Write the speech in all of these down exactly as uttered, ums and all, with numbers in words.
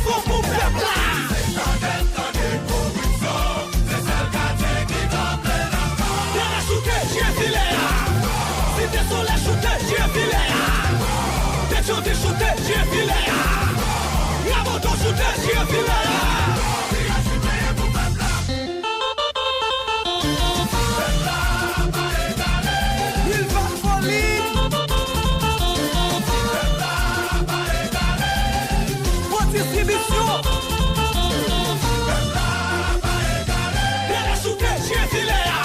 Fò pou pèp la. Tande, tande, koripsyon, se sèl katye ki kanpe nan kan. Pèlè choute, je filè a. Site Solèy choute, je filè a. Petyonvil choute, je filè a. Raboto choute, je filè a. Pèlè choute pou pèp la. Pèp la pa egare. Boulva foli. Pèp la pa egare. Gwo distribisyon. Pèp la pa egare. Pèlè choute, je filè a.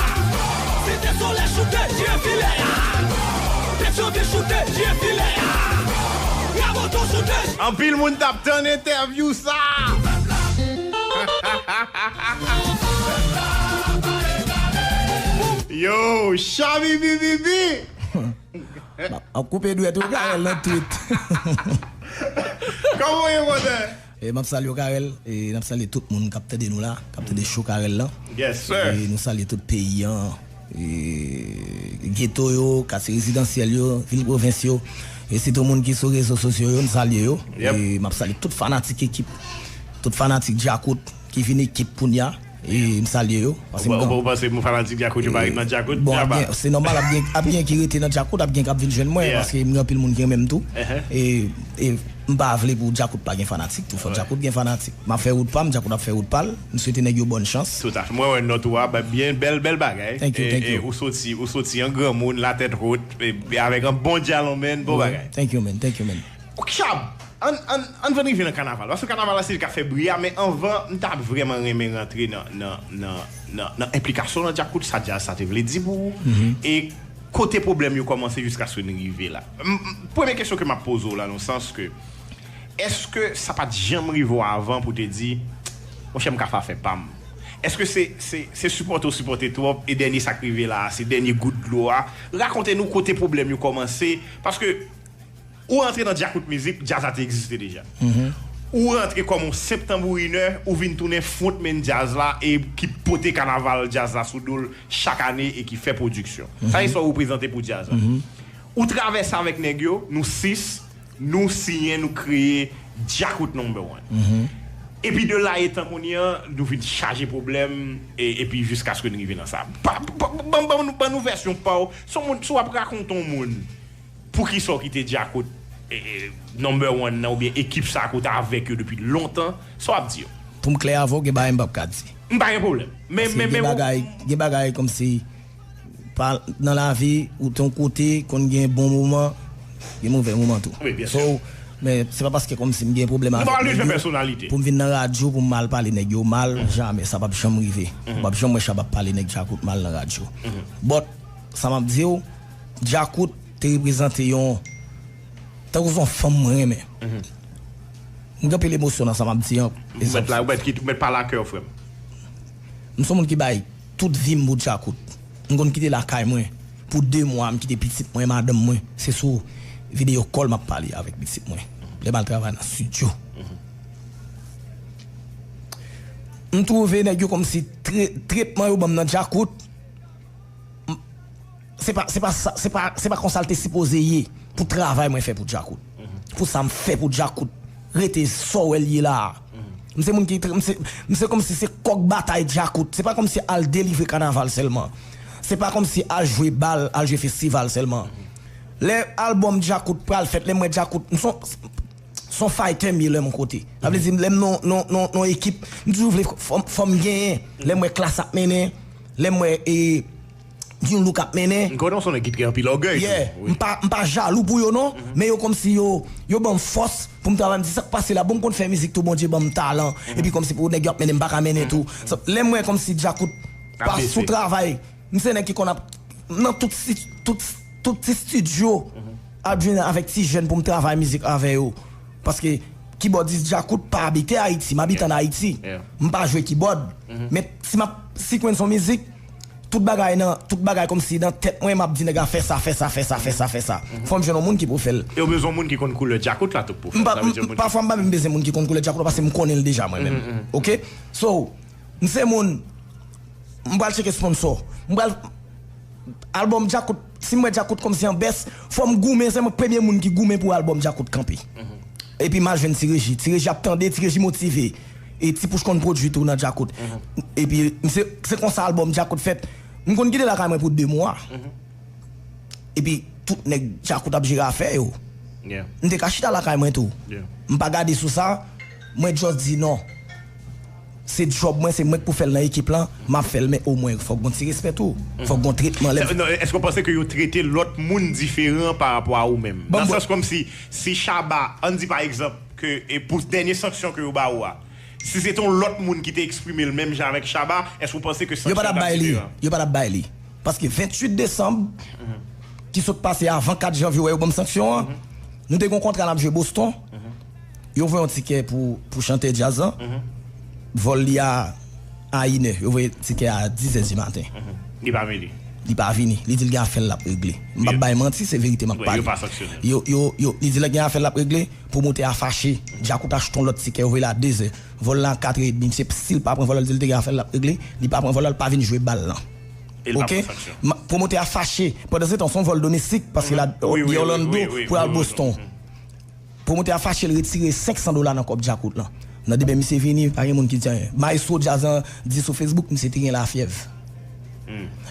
Site Solèy choute, je filè a. Petyonvil choute, je filè a. Raboto choute. Anpil moun t ap tann entèvyou sa. Yo, Chabibibibi! M ap koupe dwèt ou, Karèl, nan tweet. Kòman w ye, brother? E m ap salye w, Karèl, e n ap salye tout moun k ap tande nou la, k ap tande show Karèl lan. Yes, sir. E nou salye tout peyi an, e geto yo, katye rezidansyèl yo, vil pwovens yo, e sitou moun ki sou rezo sosyo yo, n salye yo. Yep. E m ap salye tout fanatik ekip, tout fanatik Djakout ki vin ekip kounye a. E m salye yo. Paske m Ou pa- ou panse moun fanatik Djakout yo pa ret nan Djakout? Bon, ap gen, se nòmal, ap gen, ap gen ki rete nan Djakout, ap gen k ap vin jwenn mwen, Yeah. paske m gen anpil moun ki renmen m tou. Uh-huh. E, e m pa vle pou Djakout pa gen fanatik tou. Fò Djakout gen fanatik. M ap fè wout pa m, Djakout ap fè wout pa l. M swete nèg yo bòn chans. Tout à fait. Mwen wè nòt ou a, ba- byen bèl, bèl bagay. Thank you, E, thank e you. ou soti, ou soti an granmoun, latèt wot, e, e avèk an bon djalon, man, bon bagay. Thank you, man. Thank you, man. Ok, Chab, ann, ann, ann van rive nan kanaval. Paske kanaval la se li k ap fè bri a, men anvan, m ta vrèman renmen rantre nan, nan, nan, nan, nan enplikasyon nan Djakout, sa djaz sa te vle di pou ou, e kote pwoblèm yo kòmanse jiskaske n rive la. M- m- Premye kesyon ke m ap poze w la, nan sans ke, èske sa pa t janm rive w avan pou te di, monchè, m ka fè afè pa m? Èske se, se, se sipòte w sipòte twòp, e dènye sa k rive la a, se dènye gout dlo a? Rakonte nou kote pwoblèm yo kòmanse, paske ou rantre nan Djakout Mizik, djaz la te egziste deja. Ou rantre kòm yon senp tanbourinè, ou vin tounen frontman djaz la e ki pote kanaval djaz la sou do l chak ane e ki fè pwodiksyon. Sa se sa w reprezante pou djaz la. Ou travèse avèk nèg yo, nou sis, nou siyen, nou kreye Djakout Number One. Epi de la etan kounye a, nou vin chaje pwoblèm, e, epi jiskaske n rive nan sa. Pa- pa- Ban ban nou ban nou vèsyon pa w. Si w moun, si w ap rakonte yon moun, poukisa w kite Djakout, e, e, Number One nan oubyen ekip sa a ke w te avèk yo depi lontan, sa w ap di yo? Pou m klè avè w, gen bagay m p ap ka di. M pa gen pwoblèm. Men, Paske men, gen men, bagay, gen bagay kòmsi pa, nan lavi, ou te yon kote, konn gen bon moman, gen movè moman tou. Wi, byen si. So, men se pa paske kòmsi m gen pwoblèm avèk nèg yo, pèsonalite, pou m vin nan radyo, pou m al pale nèg yo mal, jamè, sa p ap janm rive. Ou p ap janm wè Shabba ap pale nèg Djakout mal nan radyo. But, sa m ap di w, Djakout te reprezante yon, tankou se yon fanm mwen renmen. M gen anpil emosyon nan sa m ap di an. Ou mèt la, ou mèt kit- ou mèt pale ak kè w, frè m. M se yon moun ki bay tout vi m pou Djakout. M konn kite lakay mwen pou de mwa, m kite pitit mwen, madanm mwen. Se sou video call m ap pale avèk pitit mwen. Lè m al travay nan estidyo. M twouve nèg yo kòmsi tre- tretman yo ban m nan Djakout, m- se pa, se pa sa, se pa, se pa konsa l te sipoze ye pou travay mwen fè pou Djakout. Pou sa m fè pou Djakout rete sa w wè l ye la a. M se moun ki tr- m se, m se kòmsi se kòk batay Djakout. Se pa kòmsi al delivre kanaval sèlman. Se pa kòmsi al jwe bal, al jwe festival sèlman. Lè albòm Djakout pral fèt, lè m wè Djakout, m se yon, se yon fighter m ye lè m yon kote. Sa vle di, lè m nan, nan, nan, nan ekip, m toujou vle fò, fò m genyen. Lè m wè Klass ap mennen, lè m wè, e, New Look ap mennen. M konnen w se yon nèg ki gen anpil ògèy tou. Yeah. Wi. M pa, m pa jalou pou yo non, men yo kòmsi yo, yo ban m fòs pou m travay. M di, sa k pase la? Bon, m konn fè mizik tou, Bondye ban m talan. Epi kòmsi pou nèg yo ap mennen, m pa ka mennen tou. So, lè m wè kòmsi Djakout pa sou travay, m se nèg ki konn ap nan tout si- tout, tout ti estidyo ap jwenn avèk ti jèn pou m travay mizik avè yo. Paske kibòdis Djakout pa abite Ayiti, m abite ann Ayiti. M pa jwe kibòd. Men si m ap sikwenn son mizik, tout bagay nan, tout bagay kòmsi nan tèt mwen, m ap di nèg la fè sa, fè sa, fè sa, fè sa, fè sa. Fò m jwenn yon moun ki pou fè l. E w bezwen yon moun ki konn koulè Djakout la tou pou fè l. M pa- Sa vle di yon moun ki- Pafwa m pa menm bezwen moun ki konn koulè Djakout la, paske m konnen l deja mwen menm. Oke? So, m se moun, m pral tcheke sponsò. M pral Albòm Djakout, si m wè Djakout kòmsi an bès, fò m goumen, se mwen premye moun ki goumen pou albòm Djakout kanpe. Epi m al jwenn Ti Reji. Ti Reji ap tande, Ti Reji motive. E Ti Pouch konn pwodui tou nan Djakout. Epi m se, se konsa albòm Djakout fèt. M konn kite lakay mwen pou de mwa. Epi tout nèg Djakout ap jere afè yo. M te ka chita lakay mwen tou. M pa gade sou sa, mwen just di non. Se djòb mwen, se mwen k pou fè l nan ekip lan, m ap fè l, men omwen fòk gon ti respè tou. Fòk gon tretman lè. Non, èske w panse ke yo trete lòt moun diferan pa rapò a ou menm? Nan sans kòmsi, si Shabba, ann di pa egzanp, ke e pou dènye sanksyon ke yo ba ou a, si se te yon lòt moun ki te eksprime l menm jan avèk Shabba, èske w panse ke sanksyon an t ap diferan? Yo pa t ap bay li. Paske venntuit desanm, ki sot pase avan kat janvye, wè yo ban m sanksyon an, nou te gen yon kontra n ap jwe Boston. Yo voye yon tikè pou, pou chantè djaz lan. Vòl li a, a inè. Yo voye tikè a dizè di maten. Li pa vini. Li pa vini. Li di l gen afè l l ap regle. M p ap bay manti, se verite m ap pale. Yo, yo, yo, li di l gen afè l l ap regle. Pwomotè a fache. Djakout achte yon lòt tikè, yo voye l a dezè. Vòl la a katrè edmi. Misye, si l pa pran vòl la, l di l te gen afè l l ap regle. Li pa pran vòl la, l pa vin jwe bal lan. Oke? Pwomotè a fache. Pandan se tan, se yon vòl domestik, paske l a di Orlando pou l al Boston. Pwomotè a fache, l retire senk san dola nan kòb Djakout lan. Nan demen misye vini, pa gen moun ki di anyen. Mayestwo djaz lan di sou Facebook, misye te gen lafyèv.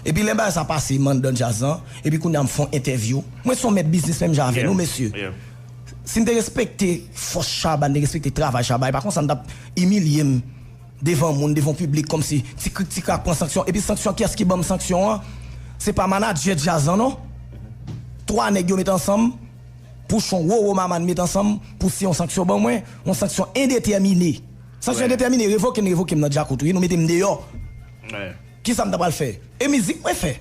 Epi lè bagay sa pase m anndan djaz lan, epi kounye a m fè yon entèvyou. Mwen se yon mèt biznis menm jan avè nou, mesye. Si m te respekte fòs Shabba, m te respekte travay Shabba, e pa konsa m t ap imilye m devan moun, devan piblik, kòmsi ti krik ti krak pran sanksyon. Epi sanksyon, kiyès ki ban m sanksyon an? Se pa manadjè djaz lan, non. Twa nèg yo met ansanm, Pouchon, Roro, Maman met ansanm pou siyen yon sanksyon ban mwen, yon sanksyon endetèmine. Sanksyon endetèmine, revoke n revoke m nan Djakout, wi, nou mete m deyò. Kisa m ta pral fè? E mizik mwen fè.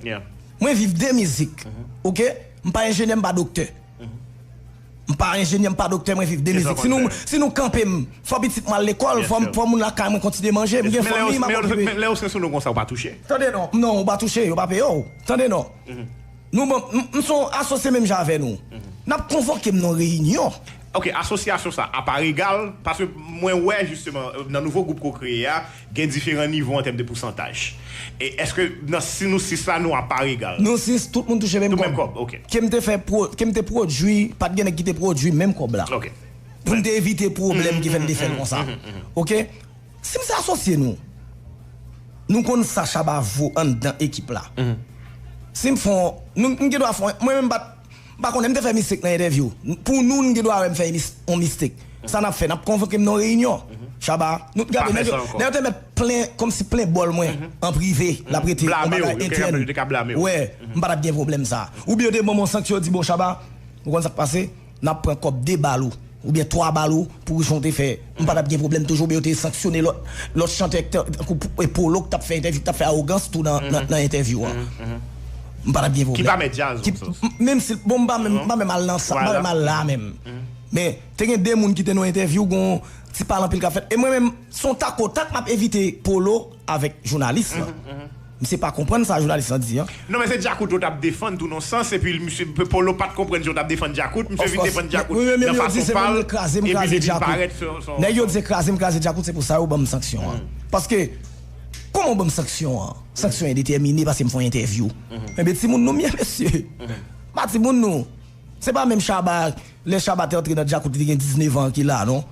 Mwen viv de mizik. Oke? M pa enjenyè, m pa doktè. M pa enjenyè, m pa doktè, mwen viv de mizik. Si nou, si nou kanpe m, fò pitit mwen al lekòl, fò, fò moun lakay mwen kontinye manje, m gen fanmi, m ap okipe. Men lè yo sanksyonnen w konsa, ou pa touche? Tande non, non, ou pa touche, yo pa peye w. Tande non. Nou bon, m, m se yon asosye menm jan avè nou. N ap konvoke m nan reyinyon. Ok, asosyasyon sa, a pa egal, paske mwen wè jisteman, nan nouvo gwoup ke w kreye a, gen diferan nivo an tèm de pousantaj. E èske nan, si nou sis la, nou a pa egal? Nou sis, tout moun touche menm kòb. Ke m te fè, ke m te pwodui, pa t gen nèg ki te pwodui menm kòb la. Pou m te evite pwoblèm ki fè m te fè l konsa. Oke? Si m se asosye nou, nou konn sa Shabba vo anndan ekip la. Si m fè yon, nou, m gen dwa fè yon, mwen menm m pa t M pa konnen, m te fè mistek nan entèvyou. Pou nou, n gen dwa wè m fè yon mistake. Sa n ap fè, n ap konvoke m nan yon reyinyon. Shabba, nou t gade, nèg yo, nèg yo te mèt plen, kòmsi plen bòl mwen, an prive, l ap rete yon bagay entèn. Wè, m pa t ap gen pwoblèm sa. Oubyen yo te ban m yon sanksyon, yo di, bon, Shabba, ou konn sa k pase? N ap pran kòb de bal ou, oubyen twa bal ou, pou jan w te fè. M pa t ap gen pwoblèm toujou, oubyen yo te sanksyone lòt, lòt chantè, tankou Polo, k t ap fè entèvyou, k t ap fè awogans tou nan, nan, nan entèvyou an. M pa t ap gen pwoblèm. Ki pa mèt djaz, menm si, bon, m pa menm, m pa menm al nan sa, m pa menm al la menm. Men, te gen de moun ki te nan entèvyou, gon ti pale anpil k ap fèt. E mwen menm, se yon takotak m ap evite Polo avèk jounalis lan. Misye pa konprann sa jounalis lan di an. Non, men se Djakout yo t ap defann tou nan sans, epi misye Polo pa t konprann jan yo t ap defann Djakout, misye vin defann Djakout nan fason pa l, epi li vin parèt sou, sou. Nèg yo di se kraze m kraze Djakout, se pou sa yo ban m sanksyon an. Paske, kòman w ban m sanksyon an? Sanksyon endetèmine paske m fè yon entèvyou. Enben, timoun nou m ye, mesye. Pa timoun nou. Se pa menm Shabba, lè Shabba te antre nan Djakout, li te gen diznèf an ki la, non.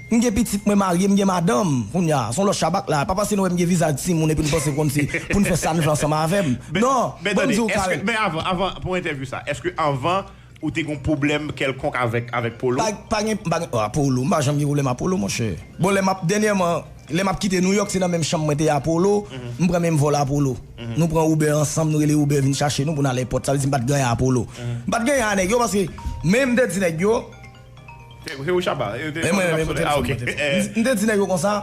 M gen pitit, mwen marye, m gen madanm, kounye a, se yon lòt Shabba k la. Pa paske nou wè m gen vizaj timoun epi nou panse kòmsi pou n fè sa n vle ansanm avè m. Non, ban m di w Karèl. Men avan, avan, pou entèvyou sa, èske avan ou te gen yon pwoblèm kèlkonk avèk, avèk Polo? Pa, pa gen, pa gen, a, Polo, m pa janm gen pwoblèm ak Polo, monchè. Bon, lè m ap, dènyèman, lè m ap kite Nouyòk, se nan menm chanm mwen te ye ak Polo, m pran menm vòl ak Polo. Nou pran Uber ansanm, nou rele Uber vin chache nou pou n al èpòt. Sa vle di m pa t gen anyen ak Polo. M pa t gen anyen ak nèg yo paske, men m te di nèg yo, Se, se ou Shabba? E, te, e mwen menm, mwen te, ah, ok. M te di nèg yo konsa,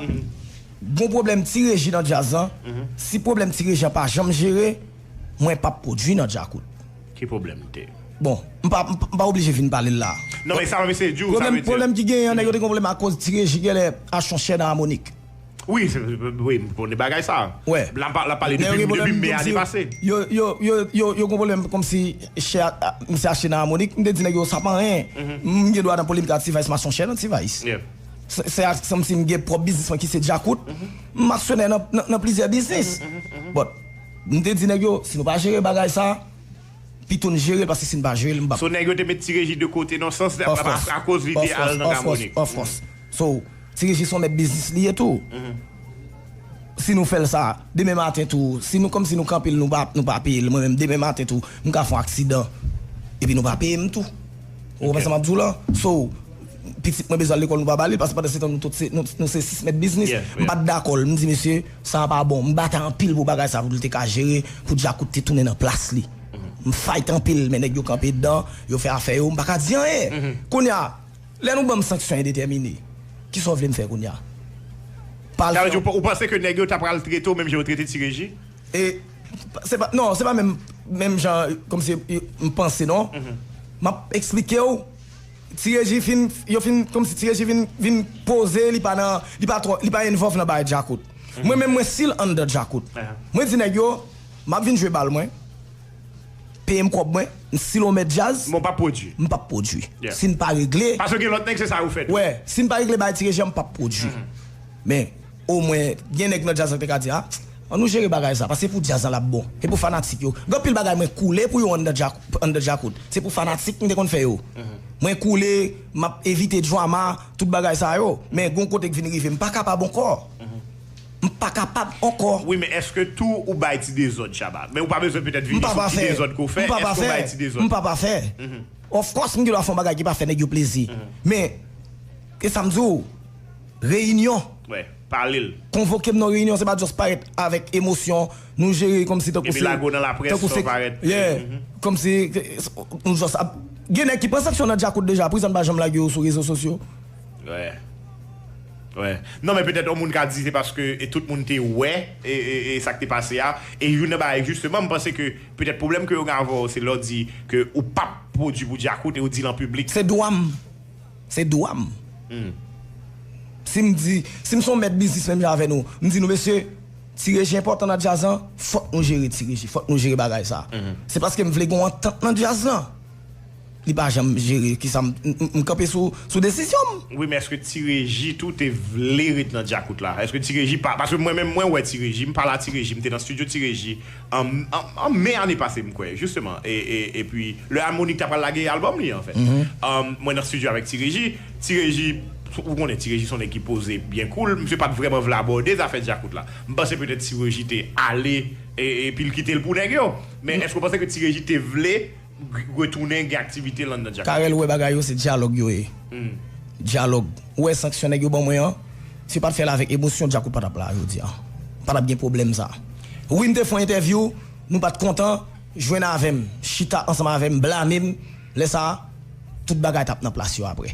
gon pwoblèm Ti Reji nan djaz lan. Si pwoblèm Ti Reji an pa janm jere, mwen p ap pwodui nan Djakout. Ki pwoblèm li te? Bon, m pa, m pa oblije vin pale l la. Non, men sa m ap eseye di w, sa vle di. Pwoblèm ki genyen an, nèg yo te gen pwoblèm akoz Ti Reji genlè achte yon chè nan Amonik. Wi, se, wi, m konnen bagay sa. Wè. L ap, l ap pale depi, depi me ane pase. Yo, yo, yo, yo, yo gon pwoblèm kòmsi chè a, a, misye achte nan Amonik. M te di nèg yo, sa pa anyen. M gen dwa nan polemik ak T-Vice, m achte yon chè nan T-Vice. Se, se ak, kòmsi m gen pwòp biznis mwen ki se Djakout. M aksyonè nan, nan, nan plizyè biznis. But, m te di nèg yo, si nou pa jere bagay sa, pito n jere l, paske si n pa jere l, m p ap. So, nèg yo te met Ti Reji de kote nan sans, akoz li te al nan Ka Monik. Of course. So, Ti Reji se yon mèt biznis li ye tou. Si nou fè l sa, demen maten tou, si nou, kòmsi nou kanpe l, nou pa, nou pa peye l, mwen menm, demen maten tou, m ka fè yon aksidan, epi nou pa peye m tou. Ou konprann sa m ap di w la? So, pitit mwen bezwen al lekòl, nou pa ba li l, paske pandan se tan nou tout se, nou, nou se sis mèt biznis. M pa t dakò l. M di, mesye, sa a pa bon. M batay anpil pou bagay sa, pou l te ka jere, pou Djakout te tounen nan plas li. M fight anpil, men nèg yo kanpe dedan, yo fè afè yo, m pa ka di anyen. Kounye a, lè nou ban m sanksyon endetèmine, kisa w vle m fè kounye a? Sa vle di, ou panse ke nèg yo ta pral trete w menm jan yo trete Ti Reji? E, se pa, non, se pa menm, menm jan, kòmsi, m panse, non. M ap eksplike w, Ti Reji fin, yo fin, kòmsi Ti Reji vin, vin poze, li pa nan, li pa twò, li pa involve nan bagay Djakout. Mwen menm, mwen still under Djakout. Mwen di nèg yo, m ap vin jwe bal mwen, peye m kòb mwen, m still yon mèt djaz. Men w p ap pwodui. M p ap pwodui. Si n pa regle. Paske gen lòt nèg, se sa yo fè tou. Wè, si n pa regle bagay Ti Reji an, m p ap pwodui. Men, omwen, gen nèg nan djaz lan te ka di, a, ann nou jere bagay sa, paske se pou djaz lan l ap bon. Se pou fanatik yo. Gen anpil bagay mwen koule pou yo anndan Dja-, anndan Djakout. Se pou fanatik m te konn fè yo. Mwen koule, m ap evite drama, tout bagay sa yo. Men gon kote k vin rive, m pa kapab ankò. M pa kapab ankò. Wi, men èske tou ou bay ti dezòd, Shabba? Men ou pa bezwen petèt vini sou ti dezòd ke w fè. Èske ou bay ti dezòd? M pa pafè. Of course, m gen dwa fè yon bagay ki pa fè nèg yo plezi. Men, e sa m di w, reyinyon. Wè, pale l. Konvoke m nan reyinyon, se pa just parèt avèk emosyon, nou jere kòmsi tankou se, tankou se, yeah, kòmsi nou just ap, gen nèg ki pran sanksyon nan Djakout deja, poukisa n pa janm lage yo sou rezo sosyo? Wè. Wè. Non, men petèt yon moun ka di se paske e tout moun te wè e, e, e sa k te pase a. E youn nan bagay, jisteman, m panse ke petèt pwoblèm ke yo gen avè w, se lè w di ke ou p ap pwodui pou Djakout e w di l an piblik. Se dwa m. Se dwa m. Si m di, si m se yon mèt biznis menm jan avè nou, m di nou, mesye, Ti Reji enpòtan nan djaz lan, fòk nou jere Ti Reji, fòk nou jere bagay sa. Se paske m vle gen yon antant nan djaz lan. Li pa janm jere, kisa m, m, m, m kanpe sou, sou desizyon m. Wi, men èske Ti Reji tou te vle ret nan Djakout la? Èske Ti Reji pa, paske mwen menm, mwen wè Ti Reji, m pale a Ti Reji, m te nan estidyo Ti Reji an, an, an me ane pase, m kwè, jisteman. E, e, epi, lè Harmonik ta pral lage albòm li, anfèt. Um, mwen nan estidyo avèk Ti Reji. Ti Reji, ou konnen Ti Reji se yon nèg ki poze, byen cool. Misye pa t vrèman vle abòde zafè Djakout la. M panse petèt Ti Reji te ale, e, epi l kite l pou nèg yo. Men èske w panse ke Ti Reji te vle retounen gen aktivite l anndan Djakout? Karèl wè bagay yo se dyalòg yo ye. Dyalòg. Ou wè sanksyon nèg yo ban mwen an, si yo pa t fè l avèk emosyon, Djakout pa t ap la jodi a. Pa t ap gen pwoblèm sa. Wi, m te fè yon entèvyou, nou pa t kontan, jwenn avè m, chita ansanm avè m, blame m, lè sa a, tout bagay t ap nan plas yo apre.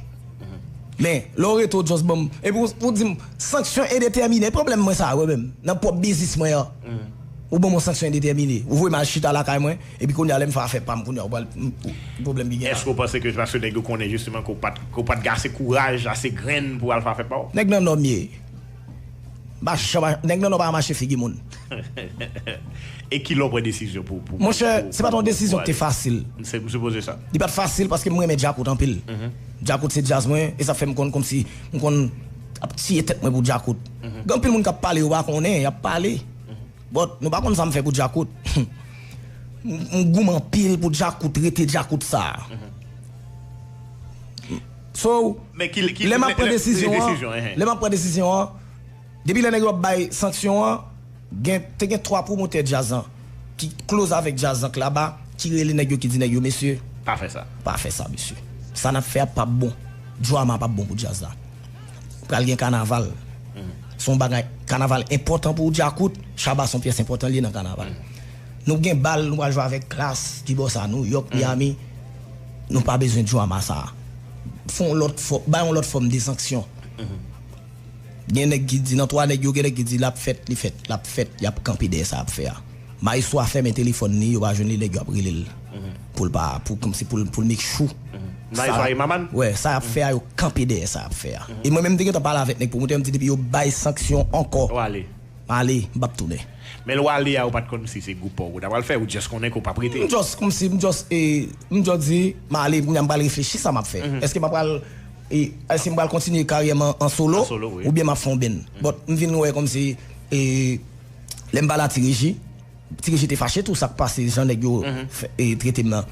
Men, lè w rete w just ban m, epi w, w di m, sanksyon endetèmine, pwoblèm mwen sa, wè menm, nan pwòp biznis mwen an. Ou ban m yon sanksyon endetèmine, ou voye m al chita lakay mwen, epi kounye a lè m fè afè pa m, kounye a ou pral, m, pwoblèm ki gen la. Èske w panse ke se paske nèg yo konnen jisteman ke w pa t, ke w pa t gen ase kouraj, ase grenn pou w al fè afè pa w? Nèg nan nò m ye. M pa janm, nèg nan nò pa mache figi moun. E kilè w pran desizyon pou, pou, Monchè, pou, se pa t yon pou, desizyon pou ki te ale? Fasil. Se, m sipoze sa. Li pa t fasil paske m renmen Djakout anpil. Djakout se djaz mwen, e sa fè m konn kòmsi m konn ap tiye tèt mwen pou Djakout. Gen anpil moun k ap pale, yo pa konnen, y ap pale. But nou pa konn sa m fè pou Djakout. M, m goumen anpil pou Djakout, rete Djakout sa. So, men ki, ki, lè m ap pran desizyon an, lè m ap pran desizyon an, depi lè nèg yo ap bay sanksyon an, gen, te gen twa pwomotè djaz lan ki close avèk djaz lan, Klaba, ki rele nèg yo, ki di nèg yo, mesye, pa fè sa. Pa fè sa, mesye. Sa n ap fè a p ap bon. Drama p ap bon pou djaz la. Pral gen kanaval. Se yon bagay, kanaval enpòtan pou Djakout, Shabba se yon pyès enpòtan li ye nan kanaval. Nou gen bal, nou pral jwe avèk Klass, Kibòsa, New York, Miami. Nou pa bezwen drama sa. Fè yon lòt fò-, bay yon lòt fòm de sanksyon. Gen nèg ki di, nan twa nèg yo, gen nèg ki di, l ap fèt, li fèt, l ap fèt, y ap kanpe dèyè sa y ap fè a. Maestro a fèmen telefòn li, yo pa jwenn li, nèg yo ap rele l pou l pa, pou, kòmsi pou l, pou l make sure. Maestro a ye Maman? Wè, sa y ap fè a, yo kanpe dèyè sa y ap fè a. E mwen menm, m te gentan pale avèk nèg pwomotè, m di, depi yo bay sanksyon ankò, w ale. M ale, m p ap tounen. Men lè w ale a, ou pa t konn si se gwoup pa w ou ta pral fè, ou just konnen ke w p ap rete? M just, kòmsi, m just, e, m just di, m ale, kounye a m pral reflechi sa m ap fè. Èske m pral, e, èske m pral kontinye karyè m an, an solo, oubyen m ap fè yon band? But m vin wè kòmsi, e, lè m pale a Ti Reji, Ti Reji te fache tou, sa k pase, jan nèg yo fè- e, trete m nan.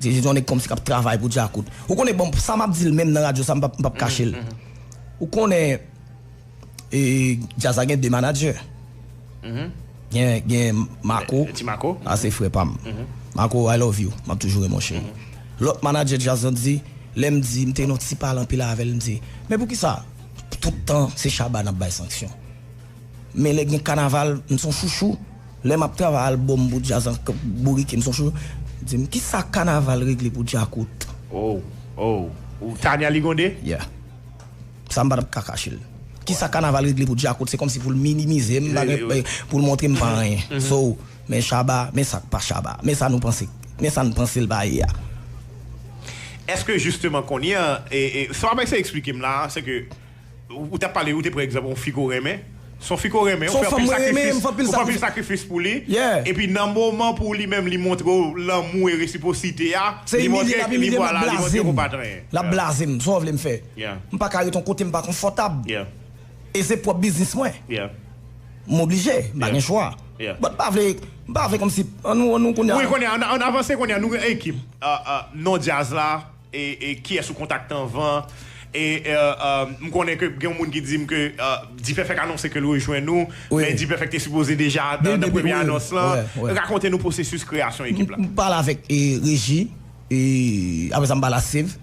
Ti Reji se yon nèg kòmsi k ap travay pou Djakout. Ou konnen, bon, sa m ap di l menm nan radyo, sa m p ap, m p ap kache l. Ou konnen, e, djaz la gen de manadjè. Gen, gen Marco. Ti Marco. A, se frè pa m. Marco, I love you. M ap toujou renmen w, cheri. Lòt manadjè djaz lan di, lè m di, m te gen yon ti pale anpil avè l, m di, men poukisa tout tan se Shabba n ap bay sanksyon? Men lè gen kanaval, m se yon chouchou. Lè m ap travay albòm pou djaz an k- bourike, m se yon chouchou. Di m, kisa kanaval regle pou Djakout? Oh, oh. Ou Tania Ligonde? Yeah. Sa m pa t ap ka kache l. Kisa kanaval regle pou Djakout? Se kòmsi pou l minimize m, bagay, pou l montre m pa anyen. So, men Shabba, men sa k pa Shabba. Men sa nou panse, men sa n panse l pa ye a. Èske jisteman kounye a, e, e, sa w ap eseye eksplike m la, se ke ou, ou t ap pale, ou te pran egzanp yon fi ke w renmen. Se yon fi ke w renmen, ou fè anpil sakrifis, ou fè anpil sakrifis pou li. Epi nan moman pou li menm, li montre w lanmou e resipwosite a, li montre, li vwala, li montre ke w pa t anyen. L ap blaze m, sa w vle m fè? M pa ka ret yon kote m pa konfòtab. E se pwòp biznis mwen. M oblije, m pa gen chwa. But m pa vle, m pa vle kòmsi, ann nou, ann nou kounye a. Wi, kounye a, ann, ann avanse kounye a, nou gen ekip. Ah, ah, non djaz la, e, e kiyès ou kontakte anvan? E, e, e, m konnen ke gen yon moun ki di m ke, e, D-Perfect anonse ke l rejwenn ou, men D-Perfect te sipoze deja nan, nan premye anons lan. Rakonte nou pwosesis kreyasyon ekip la. M pale avèk, e, Reji, e, apre sa m pale a Steve.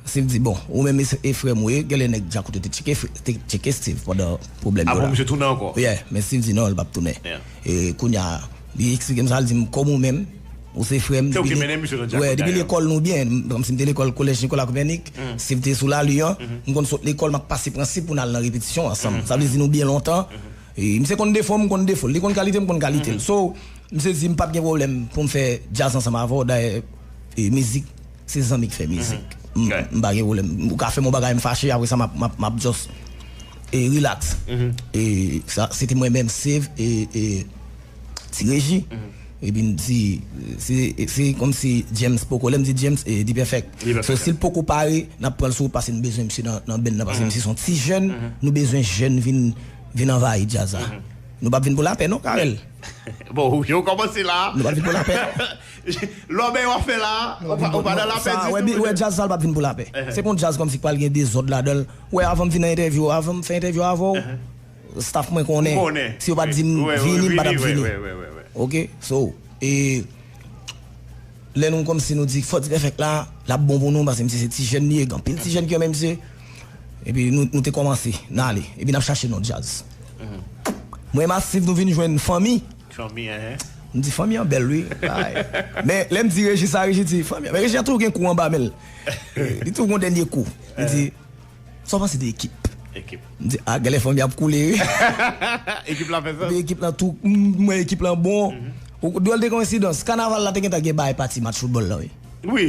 Steve di, bon, ou menm e, e frè m ou ye, genlè nèg Djakout yo te tcheke, te tcheke Steve pandan pwoblèm yo la. Apre misye tounen ankò? Yeah, men Steve di non, l p ap tounen. E kounye a, li eksplike m sa, l di m, kòm ou menm, ou se frè m, depi lekòl nou byen, kòmsi m te lekòl Collège Nicolas Copernic, Steve te sou Lali an, m konn sot lekòl, m ap pase Prensip pou n al nan repetisyon ansanm. Sa vle di nou byen lontan. E misye konn defo m, m konn defo l, li konn kalite m, m konn kalite l. So, misye di m p ap gen pwoblèm pou m fè djaz ansanm avè w, dayè, e, mizik, se zanmi k fè mizik. M, m pa gen pwoblèm. Ou ka fè m yon bagay, m fache, apre sa, m ap, m ap, m ap just, e, relax. E sa, se te mwen menm, Steve, e, e, Ti Reji. Epi m di, se, se kòmsi James poko, lè m di James, e, D-Perfect. So, si l poko pare, n ap pran l sou wout, paske nou bezwen misye nan, nan band nan, paske misye se yon ti jèn, nou bezwen jèn vin, vin anvayi djaz la. Nou p ap vin pou lapè, non, Carel? Bon, ou kòmanse la. Nou p ap vin pou lapè, non. Lòbèy w ap fè la, ou pa, ou pa nan lapè ditou. Wè, djaz sa, l p ap vin pou lapè. Se pa yon djaz kòmsi k pral gen dezòd ladan l. Wè, avan m vin nan entèvyou, avan m fè entèvyou avè w, staff mwen konnen. Si yo pa t di m vini, m pa t ap vini. Ok, so, e, lè nou kòmsi nou di fò D-Perfect la, l ap bon pou nou, paske misye se ti jèn li ye, gen anpil ti jèn ki renmen misye. Epi nou, nou te kòmanse, n ale. Epi n ap chache non djaz. Mwen e Massive, nou vin jwenn Fanmi. M di, Fanmi an bèl, wi. Men lè m di Reji sa, Reji di, Fanmi an, men Reji an toujou gen kou anba men l. Li toujou gen dènye kou. Li di, sa w panse de ekip? M di, a, genlè Fanmi ap koule, wi. Ekip la fè sa? Epi ekip lan tou, m wè ekip lan bon. Ou, dwòl de koyensidans, kanaval la te gentan gen bay pati match foutbòl la, wi. Wi.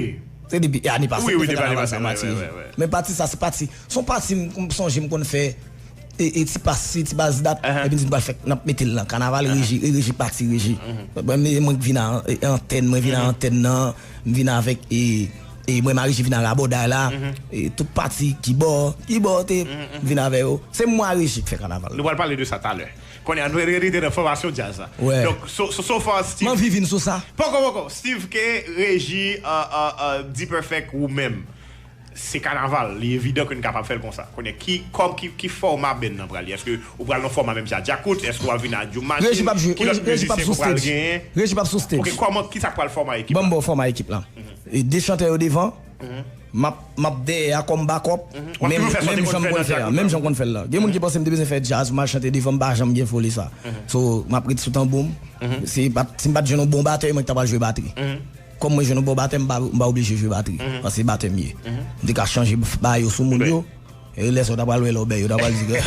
Se depi ane pase, m te fè kanaval sa, Mati. Men pati sa, se pati, se yon pati m, m sonje m konn fè, e, e ti pas, ti baz dat, epi m di m pral fè, n ap mete l nan kanaval, Reji, e Reji pati, Reji. Mwen, mwen k vin a, e, antèn, mwen vin a antèn nan, m vin avèk, e, e mwen, Marie Reji vin a rabòday la, e tout pati, kibò, kibò te, m vin avè yo. Se mwen, Reji k fè kanaval la. Nou pral pale de sa talè. Kounye a, nou rete nan fòmasyon djaz la. Donk, so, so, so far, Steve. M anvi vin sou sa. Poko, poko. Steve K, Reji, uh, uh, uh, D-Perfect, ou menm. Se kanaval, li evidan ke n kapab fè l konsa. Kounye a, ki, kòm, ki, ki fòma band nan pral ye? Èske ou pral nan fòma menm jan Djakout? Èske w ap vin a djoumachi? Reji p ap jwe, Reji p ap sou stage. Reji p ap sou stage. Ok, kòman, kisa k pral fòma ekip la? Ban m ba w fòma ekip la. E de chantè yo devan, m ap, m ap dèyè a kòm backup, menm, menm jan m konn fè a, menm jan m konn fè l la. Gen moun ki panse m te bezwen fè djaz pou m al chante devan, m pa janm gen foli sa. So, m ap ret sou tanbou m. Si m pa t, si m pa t jwenn yon bon batè, mwen ki ta pral jwe batri. Kòm mwen jwenn yon bon batè, m pa, m pa oblije jwe batri. Paske se batè m ye. M te ka chanje bagay yo sou moun yo. E lè sa, w ta pral wè lòbèy, yo ta pral di ke,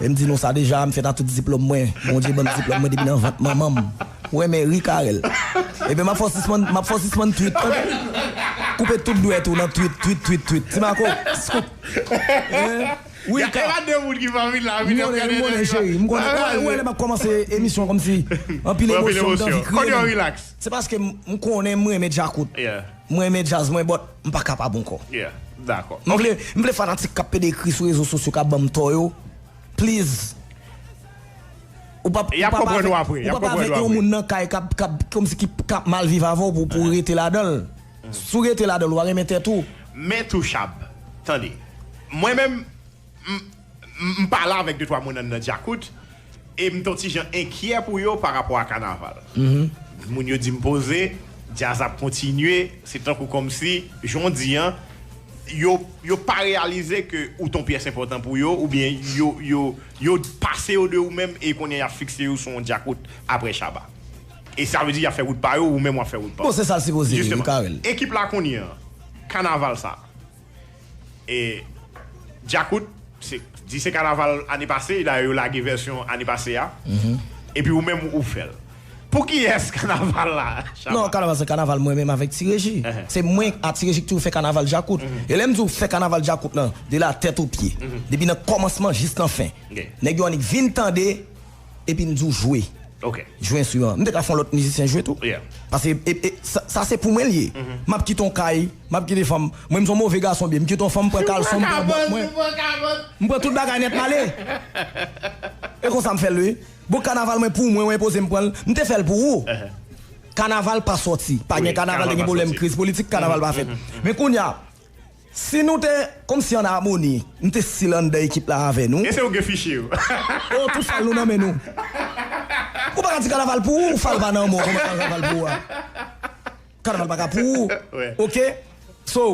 e m di nou sa deja, m fèt a tout diplòm mwen. Bondye ban m diplòm mwen depi nan vant manman m. Ou renmen ri, Carel. Ebyen, m ap fè w sispann, m ap fè w sispann tweet, tande. Koupe tout dwèt ou nan tweet, tweet, tweet, tweet. Ti Marco, scoop. Wi, Carel. M konnen, m konnen, cheri. M konnen. Ou wè, ou wè lè m ap kòmanse emisyon kòmsi anpil emosyon, m t anvi kriye. Se paske m, m konnen m renmen Djakout. M renmen djaz mwen, but m pa kapab ankò. M vle, m vle fanatik k ap pede ekri sou rezo sosyo k ap ban m tò yo. Please. Ou p ap, y ap konprann ou apre, y ap konprann ou apre. Ou p ap avèk yon moun nan kay k ap, k ap, kòmsi ki, k ap mal viv avè w pou, pou w rete ladan l. Si w rete ladan l, w a renmen tèt ou. Men tou Chab, tande. Mwen menm, m, m, m pale avèk de twa moun anndan Djakout, e m t on ti jan enkyè pou yo pa rapò a kanaval. Moun yo di m poze, djaz ap kontinye, se tankou kòmsi, jan w di an, yo, yo pa reyalize ke ou t on pyès enpòtan pou yo, oubyen yo, yo, yo pase yo de ou menm, e kounye a y ap fikse yo sou yon Djakout apre Shabba. E sa vle di y ap fè wout pa yo, ou menm w ap fè wout pa w. Bon, se sa l sipoze ye, wi, Carel. Ekip la kounye a, kanaval sa. E Djakout, se, di se kanaval ane pase, dayè yo lage vèsyon ane pase a. Epi ou menm ou fè l. Pou kiyès kanaval la, Shabba? Non, kanaval se kanaval mwen menm avèk Ti Reji. Se mwen ak Ti Reji ki toujou fè kanaval Djakout. E lè m di w fè kanaval Djakout lan, de la tèt o pye. Depi nan kòmansman jis nan fen. Nèg yo annik vin tande, epi n di w jwe. Jwe enstriman. M te ka fè yon lòt mizisyen jwe tou. Paske e, e, sa, sa se pou mwen l ye. M ap kite yon kay, m ap kite fanm. Mwen, m se yon move gason byen. M kite yon fanm, m pran kalson, m pran bòt mwen. M pran tout bagay nèt, m ale. E konsa m fè l, wi. Bon, kanaval mwen pou mwen, w enpoze m pran l. M te fè l pou ou. Kanaval pa sòti. Pa gen kanaval, te gen pwoblèm kriz politik, kanaval pa fèt. Men kounye a, si nou te kòmsi an amoni, m te still anndan ekip la avè nou. E se ou gen fichye yo. Oh, tout fal nou nan men nou. Ou pa ka di kanaval pou ou, fal pa nan men w, kòman kanaval pou ou a? Kanaval pa ka pou ou. Oke? So,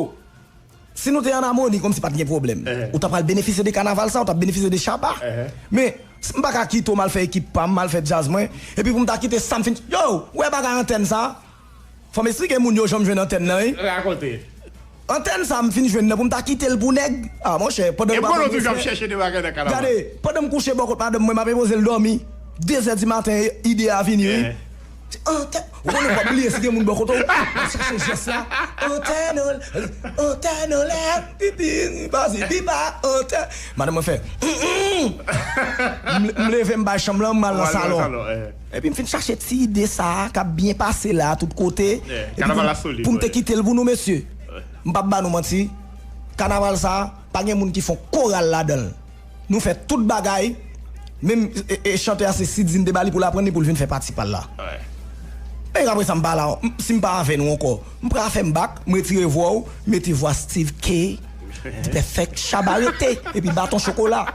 si nou te an amoni, kòmsi pa t gen pwoblèm. Ou ta pral benefisye de kanaval sa, ou ta benefisye de Shabba. Men, m pa ka kite w m al fè ekip pa m, m al fè djaz mwen, epi pou m ta kite sa m fin, yo, ou wè bagay antèn sa? Fò m eksplike moun yo jan m jwenn antèn nan, wi. Rakonte. Antèn sa m fin jwenn nan pou m ta kite l pou nèg. Ah, monchè, pandan yo pa konn respè. Gade, pandan m kouche bò kot madanm mwen, m ap enpoze l dòmi. De zè di maten, ide a vini, wi. Antèn, ou konnen w ap bliye si gen moun bò kote w. W ap chache jès la. Antèn, antèn anlè, pipi, pase, pipa, antèn. Madanm mwen fè, m, m leve, m bay chanm lan, m al nan salon. Epi m fin chache ti ide sa a k ap byen pase la tout kote. Epi pou, pou m te kite l pou nou, mesye. M p ap ba nou manti. Kanaval sa a, pa gen moun ki fè yon koral ladan l. Nou fè tout bagay. Menm, e, e, chantè a, se Sidine te ba li pou l aprann li pou l vin fè pati pa l la. E apre sa, m pa la, m, si m pa avè nou ankò, m pral fè m bak, m retire vwa w, mete vwa Steve K, Dipèfèk, Shabba rete, epi Baton Chokola.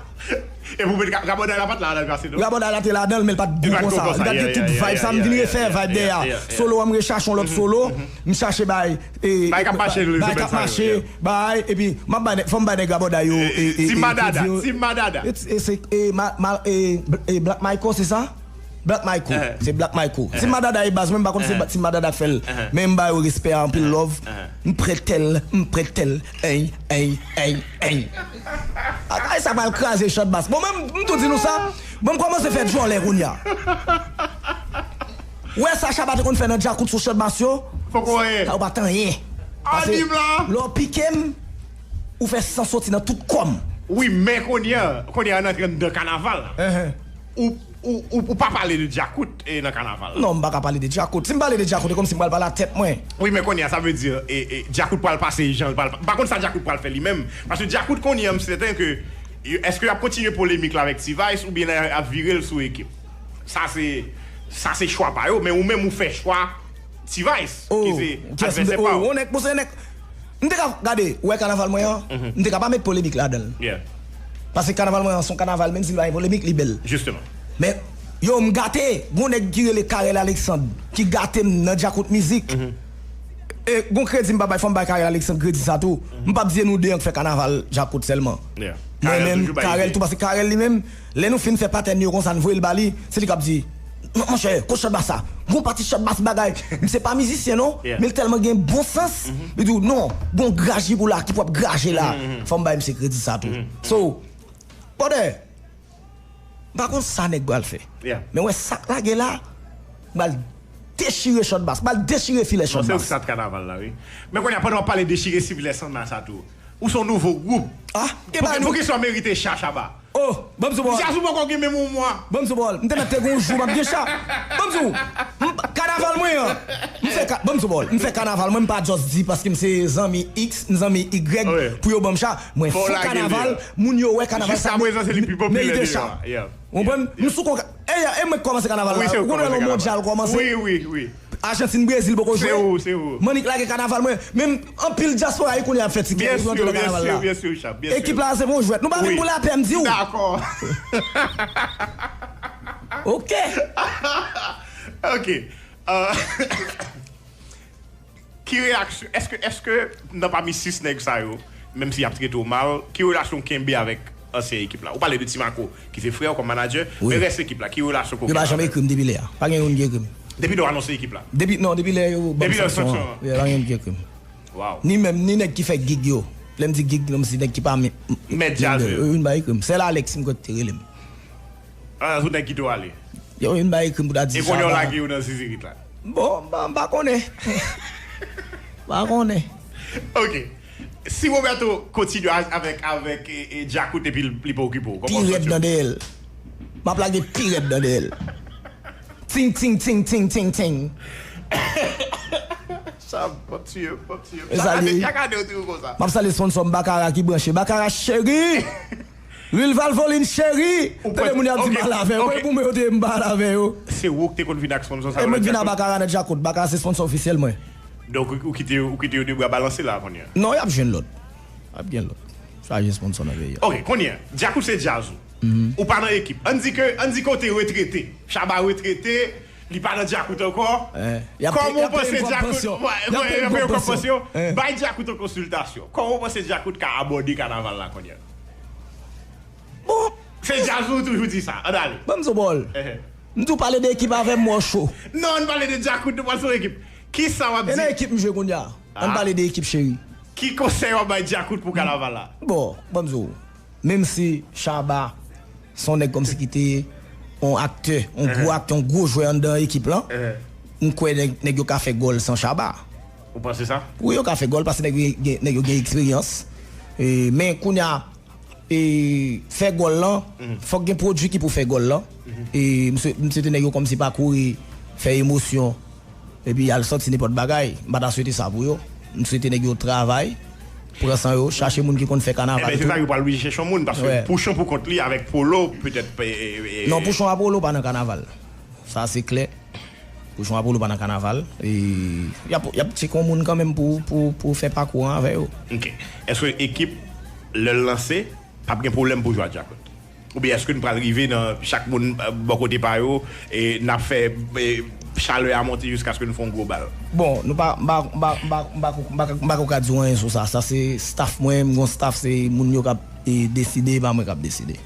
E pou mete Ga-, Gabòday la pa t la, la, pase, non? Gabòday la te ladan l, men l pa t gwo konsa. Li pa t gwo konsa. Li pa t gen tout vibe sa, m vin refè vibe dèyè a. Solo an, m rechache yon lòt solo, m chache bay, e, bay k ap mache, bay k ap mache, bay, epi m ap bay nèg, fò m bay nèg Gabòday yo, e, e, Team Madada, Team Madada. E, e, se, e, ma, ma, e, e, Black Michael, se sa? Black Michael. Se Black Michael. Team Madada e baz, mwen m pa konn se Team Madada k fè l. Men m ba yo respè a, anpil love. M prete l, m prete l. Ey, ey, ey, ey. Ay, sa pral kraze Shot Bass. Bon, men m, m tou di nou sa. Bon, m kòmanse fè djòlè kounye a. Ou wè sa Shabba te konn fè nan Djakout sou Shot Bass yo? Poko anyen. Sa yo pa t anyen. Paske lè w pike m, ou fè san soti nan tout kò m. Wi, men kounye a, kounye a n antre anndan kanaval. Ou Ou, ou, ou pa pale de Djakout, e, nan kanaval la. Non, m pa ka pale de Djakout. Si m pale de Djakout, e kòmsi m pral pale a tèt mwen. Wi, men kounye a, sa vle di, e, e, Djakout pral pase jan l pral pa-, m pa konn sa Djakout pral fè li menm. Paske Djakout kounye a, m sèten ke, yo, èske y ap kontinye polemik la avèk T-Vice oubyen y ap vire l sou ekip? Sa se, sa se chwa pa yo, men ou menm ou fè chwa T-Vice, ki se advèsè pa w. Oh, yon nèg, bon, se yon nèg. M te ka, gade, ou wè kanaval mwen an, m te ka pa met polemik ladan l. Paske kanaval mwen an se yon kanaval, menm si l pa gen polemik, li bèl. Men, yo, m gate, gon nèg ki rele Carel Alexandre, ki gate m nan Djakout Mizik. E, gon kredi m pa bay, fò m bay Carel Alexandre kredi sa tou. M p ap di e nou de an k fè kanaval Djakout sèlman. Mwen menm, Carel tou, paske Carel li menm, lè nou fin fè patèn yo konsa, n voye l ba li, se li k ap di, "Non, monchè, kot Shot Bass sa? Gon pati Shot Bass bagay." Misye pa mizisyen non, men li tèlman gen bon sans. Li di w, "Non, gon graj li pou la, ki pou ap graje la." Fò m bay misye kredi sa tou. So, brother, m pa konn sa nèg pral fè. Men wè sa k lage la, m pral dechire Shot Bass, m pral dechire filè Shot Bass. Non, se ou ki sat kanaval la, wi. Men kounye a, pandan w ap pale dechire filè Shot Bass sa tou, ou se yon nouvo gwoup. Ah, e ba nou. Poukisa w merite cha, Shabba? Oh, ban m sou bòl. Jazz ou poko gen menm yon mwa. Ban m sou bòl. M te mèt te gon jou m ap gen cha. Ban m sou. M, kanaval Kanaval mwen an. M fè ka, ban m sou bòl. M fè kanaval mwen, m pa just di paske m se zanmi X, m zanmi Y pou yo ban m cha. Mwen fè kanaval, moun yo wè kanaval sa merite cha. Ou konprann? M sou konka. E, e mwen k kòmanse kanaval la. Ou konn wè lè mondyal kòmanse? Ajantin, Brezil poko jwe. Mannik lage kanaval mwen. Menm anpil dyaspora yo kounye a ap fè tikè pou yo antre nan kanaval la. Ekip la se pou jwèt. Nou pa vin pou lapè, m di w. Ok. Ok. Euh, ki reyaksyon, èske, èske nan pami sis nèg sa yo, menm si y ap trete w mal, ki relasyon w kenbe avèk ansyen ekip la? Ou pale de Timaco, ki se frè w kòm manadjè, men rès ekip la, ki relasyon ke w gen avè l? Yo pa janm ekri m depi lè a. Pa gen youn ki ekri m. Depi lè w anonse ekip la? Depi, non, depi lè yo ban m sanksyon an. Yeah, pa gen youn ki ekri m. Ni menm, ni nèg ki fè gig yo. Lè m di gig, kòmsi nèg ki pa mèt djaz yo. Youn pa ekri m. Sèl Alex m kwè ki te rele m. Ah, tout nèg kite w ale. Yo, youn pa ekri m pou ta di. E kounye a w lage yo nan zizirit la. Bon, m pa, m pa konnen. M pa konnen. Ok. Si Roberto kontinye a- avèk, avèk e, e Djakout epi l- li pa okipe w, kòman w santi w? Pi rèd nan dèyè l. M ap lage pi rèd nan dèyè l. Ting, ting, ting, ting, ting, ting. Sa, m ap tiye, m ap tiye. Chak ane, chak ane w di w konsa. M ap salye sponsò m Bakara ki branche. Bakara cheri! Lwil Valvoline cheri! Tande moun y ap di m pale avè yo. Mwen pou mwen yo te m pale avè yo. Se ou k te konn vin ak sponsò sa yo? E mwen k vin ak Bakara nan Djakout. Bakara se sponsò ofisyèl mwen. Donk, ou, ou kite, ou kite yo de bra balanse la kounye a? Non, y ap jwenn lòt. Y ap gen lòt. Chaje sponsò nan peyi a. Ok, kounye a, Djakout se djaz ou. Ou pa nan ekip. Ann di ke, ann di ke w te retrete. Shabba retrete, li pa nan Djakout ankò. Kòman w panse Djakout, y ap peye w kòb pansyon. Bay Djakout yon konsiltasyon. Kòman w panse Djakout ka abòde kanaval la kounye a? Bon. Se djaz ou toujou di sa. Ann ale. Ban m di w bòl. M tou pale de ekip avè m, mò cho. Non, ann pale de Djakout, nou pral sou ekip. Kisa w ap di? E nan ekip m jwe kounye a. Ann pale de ekip cheri. Ki konsèy w ap bay Djakout pou kanaval la? Bon, ban m di w. Menm si Shabba se yon nèg kòmsi ki te yon aktè, yon gwo aktè, yon gwo jwè anndan ekip lan, m kwè nèg, nèg yo ka fè gòl san Shabba. Ou panse sa? Wi, yo ka fè gòl paske nèg yo gen, nèg yo gen eksperyans. E, men kounye a, e, fè gòl lan, fòk gen pwodui ki pou fè gòl lan. E, m swe-, m swete nèg yo kòmsi pa kouri fè emosyon. Epi y al sòti nenpòt bagay. M pa ta swete sa pou yo. M swete nèg yo travay, pran san yo, chache moun ki konn fè kanaval tou. Ebyen, se sa yo pral oblije chèche yon moun, paske Pouchon pou kont li avèk Polo, petèt, e, e, e, Non, Pouchon a Polo pa nan kanaval. Sa se klè. Pouchon a Polo pa nan kanaval. E y ap, y ap tcheke yon moun kanmenm pou, pou, pou fè pakou an avè yo. Ok. Èske ekip, lè l lanse, p ap gen pwoblèm pou jwe ak Djakout? Oubyen èske n pral rive nan chak moun, e, bò kote pa yo, e n ap fè, e, chalè a monte jiskaske n fè yon gwo bal? Bon, nou pa, m pa, m pa, m pa, m pa, m pa, m pa, m pa ko ka di w anyen sou sa. Sa se staff mwen, m gon staff, se moun yo k ap, e, deside, e pa mwen k ap deside.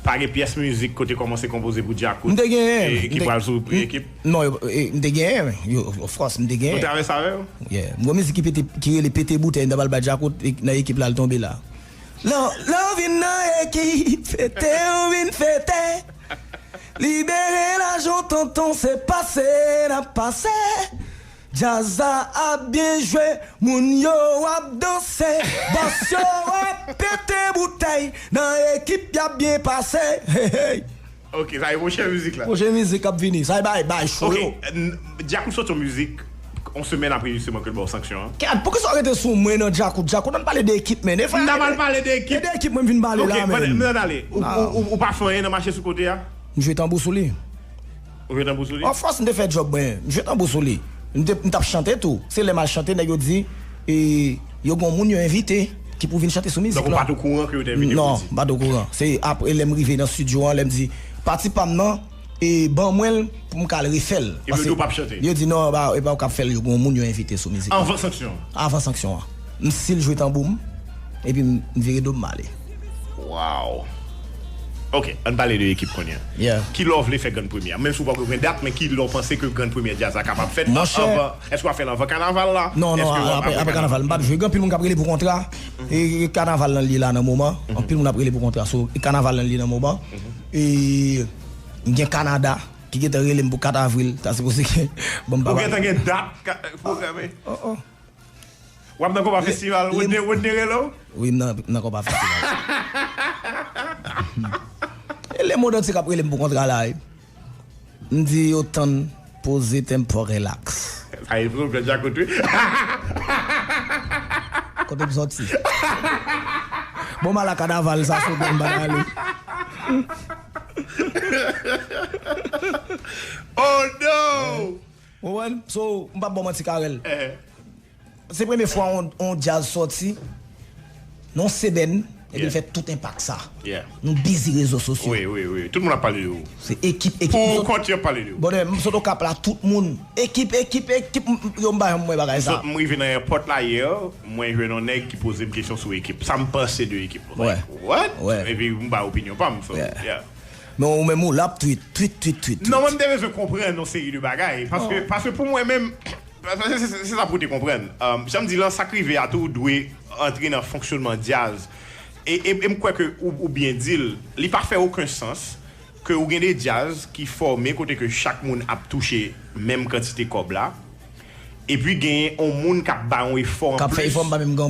Pa gen pyès mizik ke w te kòmanse konpoze pou Djakout, e ki pral sou ekip? Non, yo, e, m te genyen, yo, of course, m te genyen. Ou travèse avè yo? Yeah. M gon mizik ki pete, ki rele Pete Boutèy, m ta pral bay Djakout, e nan ekip la, l tonbe la. Lè, lè w vin nan ekip, fete w vin fete. Libere lajan w tonton, se pase n ap pase. Djaz la ap byen jwe, moun yo ap danse. Bòs yo ap pete boutèy, nan ekip y ap byen pase. Hey, hey. Ok, sa e pwochen mizik la. Pwochen mizik k ap vini. Sa e bay, bay cho yo. Ok, n- Djakout sòti yon mizik, yon semèn apre jisteman ke l ba w sanksyon an. Kat, poukisa w rete sou mwen nan Djakout? Djakout, ann pale de ekip, men. E fè- M ta pral pale de ekip. E de ekip mwen vin pale la, men. Ok, men, men ann ale. Ou, ou, ou, ou pa fè anyen nan mache sou kote a? M jwe tanbou sou li. Ou jwe tanbou sou li? Of course, m te fè djòb mwen. M jwe tanbou sou li. M te, m t ap chante tou. Se lè m al chante, nèg yo di, e, yo gon moun yo envite ki pou vin chante sou mizik lan. Donk, ou pa t okouran ke yo te envite w? Non, m pa t okouran. Se apre lè m rive nan estidyo an, lè m di, pati pa m nan, e ban mwen l pou m ka al refè l. Epi yo di w p ap chante? Yo di non, ba, e pa ou k ap fè l, yo gon moun yo envite sou mizik lan. Anvan sanksyon an? Anvan sanksyon an. M still jwe tanbou m, epi m, m vire do m, m ale. Wow. Ok, ann pale de ekip kounye a. Yeah. Ki lè w vle fè Grand Premye a? Menm si w poko gen dat, men ki lè w panse ke Grand Premye djaz la kapab fèt? Monchè. Anvan, èske w ap fè l anvan kanaval la? Non, non, apre, apre kanaval. M p ap jwe. Gen anpil moun k ap rele pou kontra. E, e kanaval lan li la nan moman. Anpil moun ap rele pou kontra. So, e kanaval lan li nan moman. E, m gen Kanada ki gentan rele m pou kat avril. Ta sipoze gen. Bon, m pa. Ou gentan gen dat ka- pwograme? Oh, oh. W ap nan konpa festival, Rodney, Rodney rele w? Wi, m nan, m nan konpa festival. E lemonn antye k ap rele m pou kontra la, wi. M di yo tann Poze tenpo, relax. Sa e pou djakout wi. Kote m soti? Bon, m al a kanaval sa sou bon m pa ale. Oh no! Ou konprann? So, m p ap ba w manti, Carel. Se premye fwa yon, yon djaz sòti nan yon semèn, epi l fè tout enpak sa. Nou bizi rezo sosyo. Wi, wi, wi. Tout moun ap pale de ou. Se ekip, ekip. Pou kont yo ap pale de ou. Bonè, m sot Okap la, tout moun. Ekip, ekip, ekip. M, m, yo, m pa janm wè bagay sa. M rive nan èpòt la yè, mwen jwenn yon nèg ki poze m kesyon sou ekip. Sa m panse de ekip. Like, what? Epi m ba opinyon pa m. So, yeah. Men ou menm ou la ap tweet, tweet, tweet, tweet. Non, mwen m te bezwen konprann yon seri de bagay. Paske, paske pou mwen menm, se, se, se, se sa pou te konprann. Um, jan m di lan, sa k rive a tou dwe antre nan fonksyonman djaz. E, e, e m kwè ke ou, ou byen di l, li pa fè okenn sans ke ou gen de djaz ki fòme kote ke chak moun ap touche menm kantite kòb la. Epi genyen yon moun k ap bay yon efò anplis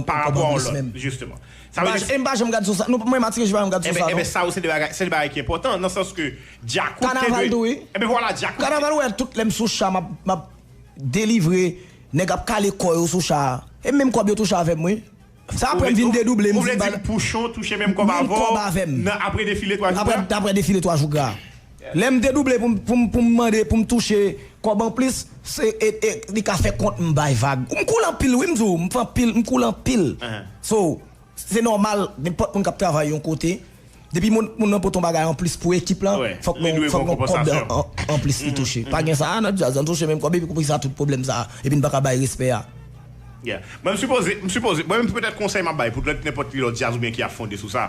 pa rapò a yon lòt, jisteman. Sa vle di, e m pa janm gad sou sa. Nou, mwen, Matineje pa janm gad sou sa, non. Ebyen, sa yo se de bagay, se de bagay ki enpòtan, nan sans ke djakout te dwe. Kanaval tou, wi. Ebyen, vwala, djakout. Kanaval, ou wè, tout lè m sou cha, m ap, m ap delivre, nèg ap kale kò yo sou cha a. E menm kòb yo touche avè m, wi. Sa apre m vin dedouble, m di m pa. Ou vle di Pouchon touche menm kòb avè w nan apre defile twa jou gra? Apre, apre defile twa jou gra. Lè m dedouble pou m, pou m, pou m mande, pou m touche kòb anplis, se, e, e, li ka fè kont m bay vag. M koule anpil, wi, m di w, m fè anpil, m koule anpil. So, se nòmal, nenpòt moun k ap travay yon kote, depi moun, moun nan pote yon bagay anplis pou ekip lan, fòk gen yon kòb an, an, anplis li touche. Pa gen sa, a, nan djaz, an touche menm kòb, epi poukisa tout pwoblèm sa, epi n pa ka bay respè a. Yeah. Mwen, m sipoze, m sipoze, mwen menm, petèt konsèy m ap bay pou lòt, nenpòt ki lòt djaz oubyen ki ap fonde sou sa.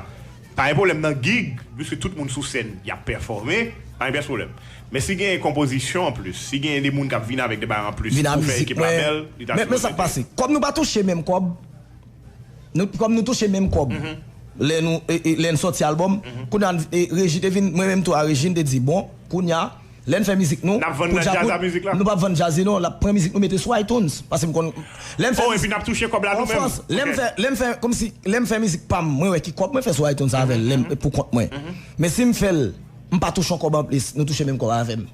Pa gen pwoblèm nan gig, piske tout moun sou sèn, y ap pèfòme, pa gen pyès pwoblèm. Men si gen konpozisyon anplis, si gen de moun k ap vin avèk de bagay anplis pou fè ekip la bèl, li ta sipoze. Men, men sa k pase, kòm nou pa touche menm kòb, nou, kòm nou touche menm kòb, lè nou, e, e, lè n sòti albòm, kounye a, e, Reji te vin, mwen menm tou a Reji, n te di, bon, kounye a, lè n fè mizik nou, n ap vann nan djaz a mizik la? Nou p ap vann djaz li non, l ap pran mizik nou mete sou iTunes. Paske m konn, lè n fè. Oh, epi n ap touche kòb la nou menm? Lè m fè, lè m fè, kòmsi, lè m fè mizik pa m, mwen wè ki kòb mwen fè sou iTunes avè l, lè m, pou kont mwen. Men si m fè l, m pa touche yon kòb anplis, nou touche menm kòb avè m.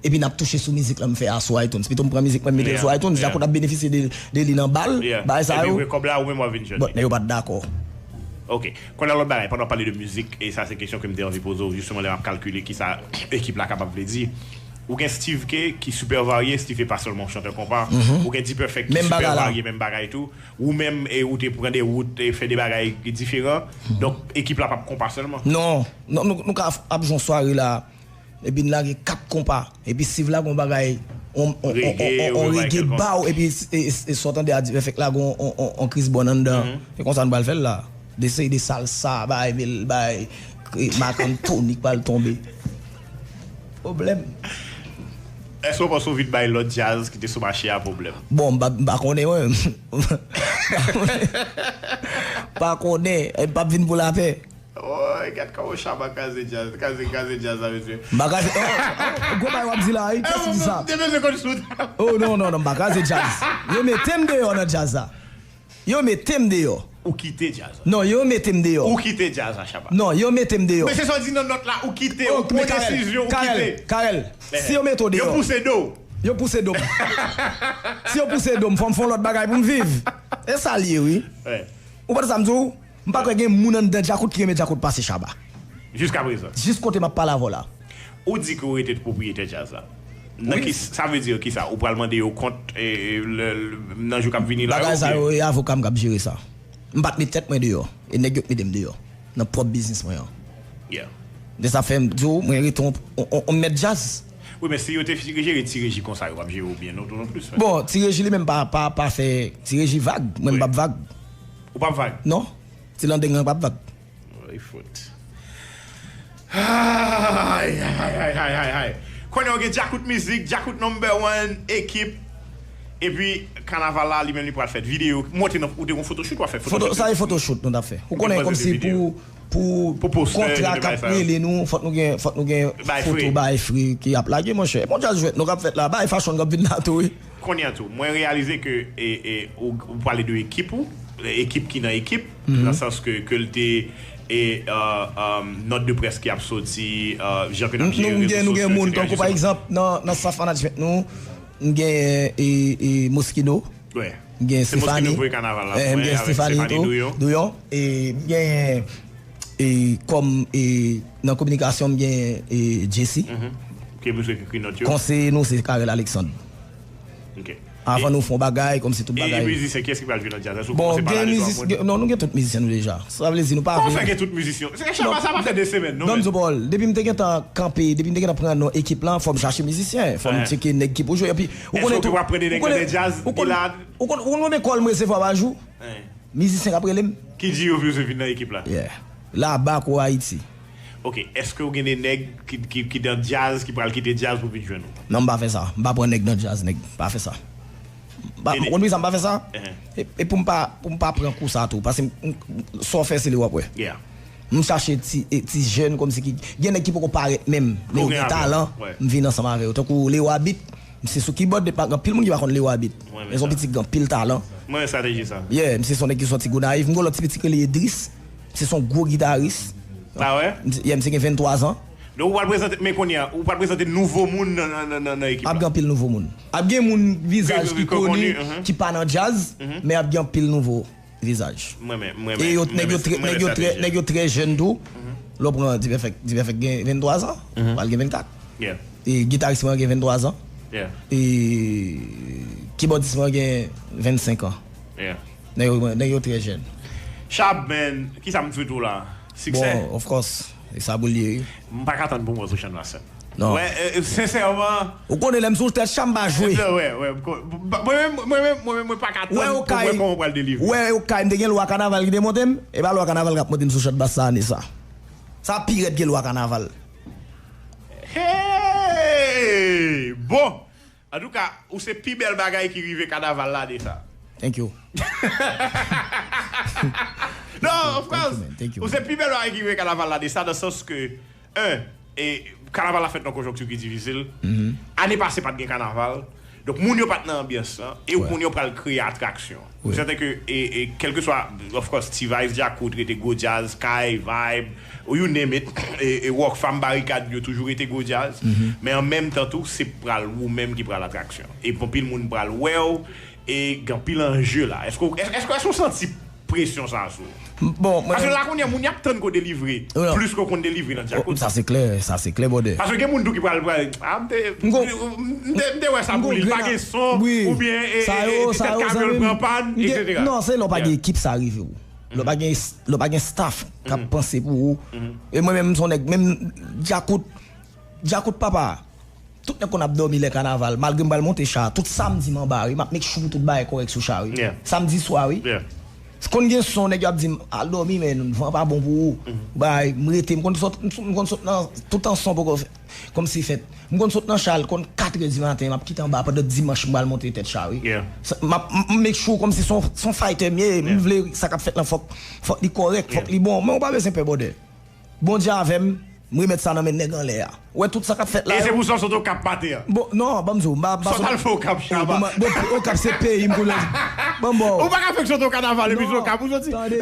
Epi n ap touche sou mizik la m fè a sou iTunes. Pito m pran mizik mwen, m mete l sou iTunes, djakout ap benefisye de, de li nan bal, bagay sa yo. Epi vre kòb la, ou menm w ap vin jwenn li. Bon, nèg yo pa t dakò. Ok. Kounye a lòt bagay, pandan w pale de mizik, e sa se kesyon ke m te anvi poze w, jisteman, lè m ap kalkile kisa ekip la kapab vle di. Ou gen Steve K, ki sipè varye, Steve K pa sèlman yon chantè konpa. Ou gen D-Perfect, ki sipè varye, menm bagay tou. Ou menm, e ou te pran de wout, e fè de bagay ki diferan. Donk, ekip la p ap konpa sèlman. Non, non, nou, nou ka ap jwe yon sware la, epi n lage kat konpa, epi Steve lage yon bagay, on, on, on, on, on, on reggae ba w, epi s-, e, e, e sa w tande a D-Perfect lage on, on, on, on Chris Brown anndan. E konsa nou pral fè l la. Deseri de salsa, bay, bay, e, Marc Anthony k pral tonbe. Pwoblèm. Èske w panse w vin bay lòt djaz ki te sou mache a pwoblèm? Bon, m pa, m pa konnen, mwen. Pa konnen, e, m p ap vin pou lapè. Woy, gad kòman Shabba kraze djaz, kraze, kraze djaz la, mesye. M pa kraze, oh, oh, gwo bagay w ap di la, wi, kiyès ki di sa? M te bezwen konn sou. Oh, non, non, non, m pa kraze djaz. Yo mete m deyò nan djaz la. Yo mete m deyò. Ou kite djaz la. Non, yo mete m deyò. Ou kite djaz la, Shabba. Non, yo mete m deyò. Men se sa w di nan nòt la, ou kite, ou pran desizyon, ou kite. Karel, Karel, si yo mete w deyò. Yo pouse do w. Yo pouse do m. Si yo pouse do m, fò m fè yon lòt bagay pou m viv. E sa l ye, wi. Ou konprann sa m di w? M pa kwè gen moun anndan Djakout ki renmen Djakout pase Shabba. Jiskaprezan. Jis kote m ap pale avè w la. Ou di ke w rete pwopriyetè djaz la. Nan ki, sa vle di ki sa? Ou pral mande yo kont, e, e, lè, lè, nan jou k ap vini la yo? Bagay sa yo, e avoka m k ap jere sa. M pa t met tèt mwen deyò. E nèg yo k mete m deyò. Nan pwòp biznis mwen an. Yeah. De sa fè m di w, mwen rete on, on, on, on mèt djaz. Wi, men si yo te jere Ti Reji konsa, yo p ap jere w byen non, non plis, men. Bon, Ti Reji li menm pa, pa, pa fè Ti Reji vag. Mwen m p ap vag. Ou p ap vag? Non. Ti Landeng lan p ap vag. Ay, fout. Ay, ay, ay, ay, ay, ay. Kounye a w gen Djakout Mizik, Djakout Number One, ekip. Epi, kanaval la, li menm li pral fèt. Videyo, monte nan, ou te gon photoshoot w ap fè? Foto, sa e photoshoot nou t ap fè. Ou konnen kòmsi pou, pou kontra k ap rele nou, fòk nou gen, fòk nou gen foto bay free ki ap lage, monchè. Bon, djaz jwèt nou k ap fèt la, bay fashion k ap vin la tou, wi. Kounye a tou, mwen reyalize ke, e, e, ou, ou pale de ekip ou, ekip ki nan ekip, nan sans ke, ke l te, e, euh, euh, nòt de près ki ap soti, euh, jan ke n ap jere rezo sosyo, etsetera. Nou gen, nou gen moun, tankou pa egzanp, nan, nan staff management nou, m gen, e, e, Moschino, m gen Stéphanie, m gen Stéphanie tou, Douyon, e m gen, e, kòm, e, nan kominikasyon, m gen, e, Jesse. Konseye nou, se Carel Alexandre. Avan nou fè yon bagay, kòmsi tout bagay. E mizisyen, kiyès ki pral jwe nan djaz? Èske w kòmanse pale de twa moun? Bon, gen mizisyen, non, nou gen tout mizisyen nou deja. Sa vle di nou pa vle. Kòman fè gen tout mizisyen? Se chaba sa pa fè de semèn, non, men. Banm di w, Paul, depi m te gentan kanpe, depi m te gentan pran non ekip lan, fò m chache mizisyen, fò m tcheke nèg ki pou jwe. Epi, ou konnen tou, ou konnen, ou konnen, ou konnen, ou konnen konbyen kòl m resevwa pa jou? Mizisyen k ap rele m. Ki di yo vle vin nan ekip la? Yeah. Laba ko Ayiti. Ok, èske w gen de nèg ki, ki, ki nan djaz, ki pral kite djaz pou vin jwenn ou? Non, m pa fè sa. M pa pran nèg nan djaz, nèg. M pa fè sa. M pa, ou konn poukisa m pa fè sa? E, e pou m pa, pou m pa pran kou sa tou. Paske m, m, sa w fè, se li w ap wè. M chache ti, e, ti jèn kòmsi ki, gen nèg ki poko parèt menm, men yo gen talan, m vin ansanm avè yo. Tankou Leo Abit, m se sou keyboard, pa, gen anpil moun ki pa konn Leo Abit. Men se yon pitit ki gen anpil talan. Mwen, estrateji sa. Yeah, m se yon nèg ki sòti Gonayiv. M gen yon lòt ti pitit ki rele Edris. M se yon gwo gitaris. Ah wè? M se, yeah, m se gen venntwa zan. Donk, ou pral prezante, men kounye a, ou pral prezante nouvo moun nan, nan, nan, nan, nan ekip la. Ap gen anpil nouvo moun. Ap gen moun vizaj ki koni, ki pa nan djaz, men ap gen anpil nouvo vizaj. Mwen menm, mwen menm. E yo, nèg yo trè, nèg yo trè, nèg yo trè jèn tou. Lè w pran Dipèfèk, Dipèfèk gen venntwa zan, pral gen vennkat. E gitaris mwen gen venntwa zan. E kibòdis mwen gen vennsenk an. Nèg yo, nèg yo trè jèn. Chab, man, kisa m swete w la? Siksè? Bon, of course. E sa pou l ye, wi. M pa ka tann pou m wè w sou chann la sèn. Non. Wè, e, e, sensèman. Ou konnen lè m sou tèt cha m pa jwe. Non, wè, wè, m ko-, ba, mwen menm, mwen menm, mwen menm, mwen pa ka tann pou m wè kòman w pral delivre. Wè, okay, m te gen lwa kanaval ki te monte m. E pa lwa kanaval k ap monte m sou chann bas sa ane sa. Sa pi rèd ke lwa kanaval. Hey! Bon! Antouka, ou se pi bèl bagay ki rive kanaval la de sa. Thank you. Non, of course. Thank you, man. Thank you, man. Ou se pi bèl bagay ki rive kanaval la de sa, nan sans ke, en, e, kanaval la fèt nan konjonkti ki difisil. Ane pase pa t gen kanaval. Donk, moun yo pa t nan anbyans lan. E moun yo pral kreye atraksyon. Ou sèten ke, e, e, kèlkeswa, of course, T-Vice, Djakout, rete gwo djaz, Kay, Vibe, ou you name it, e, e, Rockfam, Barikad, yo toujou rete gwo djaz. Men an menm tan tou, se pral ou menm ki pral atraksyon. E anpil moun pral wè w, e gen anpil anje la. Èske w, èske, èske, èske w santi presyon sa a sou ou? Bon, mwen... Paske la kounye a, moun y ap tann ke w delivre plis ke w konn delivre nan djakout. Sa se klè, sa se klè, brother. Paske gen moun tou ki pral, pral, a, m te, m te, m te wè sa pou li, li pa gen son, oubyen, e, e, e, tèt kamyon l pran pàn, etsetera. Non, se lè w pa gen ekip sa rive w. Lè w pa gen, lè w pa gen staff k ap panse pou ou. E mwen menm, m se yon nèg, menm djakout, djakout papa. Tout nèg konn ap dòmi lè kanaval, malgre m pral monte cha, tout samdi m anba, wi, m ap make sure tout bagay kòrèk sou cha, wi. Samdi swa, wi. Konn gen son, nèg yo ap di m, "Al dòmi, men van pa bon pou ou." Bay, m rete, m konn sot, m konn sot nan, toutan son poko fè, kòmsi fèt. M konn sot nan cha, l konn katrè di maten, m ap kite anba pandan dimanch m pral monte tèt cha, wi. M ap, m, m make sure kòmsi se yon, se yon fighter m ye, m vle sa k ap fèt lan fòk, fòk li kòrèk, fòk li bon. Men ou pa bezwen pè, brother. Bondye avè m, m remèt sa nan men nèg anlè a. Ou wè tout sa k ap fèt la yo. E se pou sa w sot Okap maten an. Bon, non, ban m di w, m pa, m pa sot. Sa w t al fè Okap, Shabba? Bon, Okap se peyi m kounye a. Ban m ba w. Ou pa ka fèk sot Okanaval epi se Okap ou soti. Tande.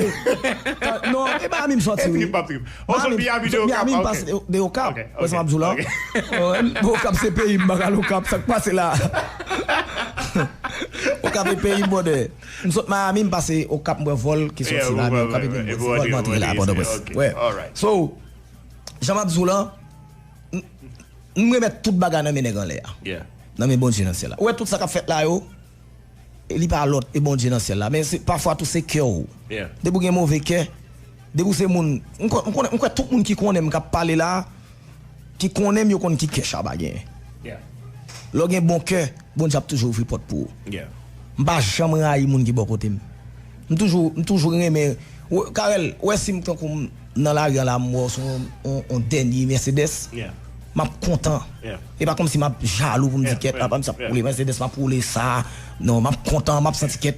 Non, e Miami m sòti, wi. Trip ap trip. Ou sot Miami de Okap, Miami m pase de Okap. Wè sa m ap di w la? Okap se peyi m, m pa ka al Okap, sa k pase la? Okap e peyi m, brother. M sot Miami, m pase Okap, m pran vòl ki soti la, men Okap epi m pran vòl, m antre la, Pòtoprens. Wè. So, jan m ap di w lan, m, m remèt tout bagay nan men nèg anlè a. Nan men Bondye nan syèl la. Ou wè tout sa k ap fèt la yo, e li pa lòt, e Bondye nan syèl la. Men se, pafwa tou se kè w. Depi w gen move kè, depi w se moun, m kwè, m konnen, m kwè tout moun ki konnen m k ap pale la, ki konnen m, yo konn ki kè Shabba genyen. Lè w gen bon kè, Bondye ap toujou ouvri pòt pou ou. M pa janm rayi moun ki bò kote m. M toujou, m toujou renmen, w-, Carel, ou wè si m tankou m nan lari a la, m wè w sou yon, yon, yon dènye Mercedes, m ap kontan. E pa kòmsi m ap jalou pou m di, "Kèt, apa m sa ap woule Mercedes, m ap woule sa." Non, m ap kontan, m ap santi kèt.